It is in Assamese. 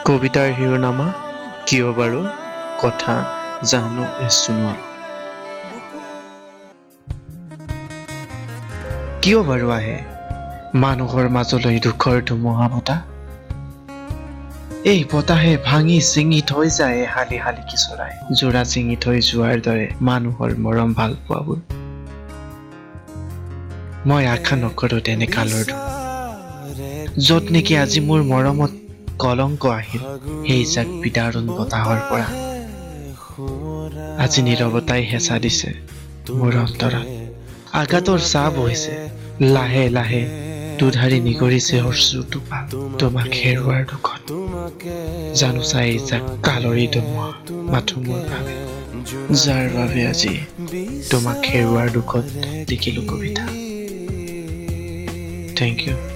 কবিতাৰ শিৰোনামা কিয় বাৰু কথা জাহ্নু এছ সোণোৱাল। কিয় বাৰু আহে মানুহৰ মাজলৈ দুখৰ ধুমুহা বতাহ? এই বতাহে ভাঙি ছিঙি থৈ যায় শালি শালিকি চৰাই যোৰা ছিঙি থৈ যোৱাৰ দৰে মানুহৰ মৰম ভাল পোৱাবোৰ। মই আশা নকৰোঁ তেনে কালৰ য'ত নেকি আজি মোৰ মৰমত কলংক আহিল সেই জাক বিদাৰুণ বতাহৰ পৰা। আজি নীৰৱতাই হেঁচা দিছে মোৰ অন্তৰত, আঘাতৰ ছাঁ বহিছে লাহে লাহে, দুধাৰি নিগৰিছে অশ্ৰু টোপাল তোমাক হেৰুৱাৰ দুখত। জানো চাই যাক কালৰি ধুমুহা মাথো মোৰ বাবে, যাৰ বাবে আজি তোমাক হেৰুৱাৰ দুখত লিখিলো কবিতা। Thank you.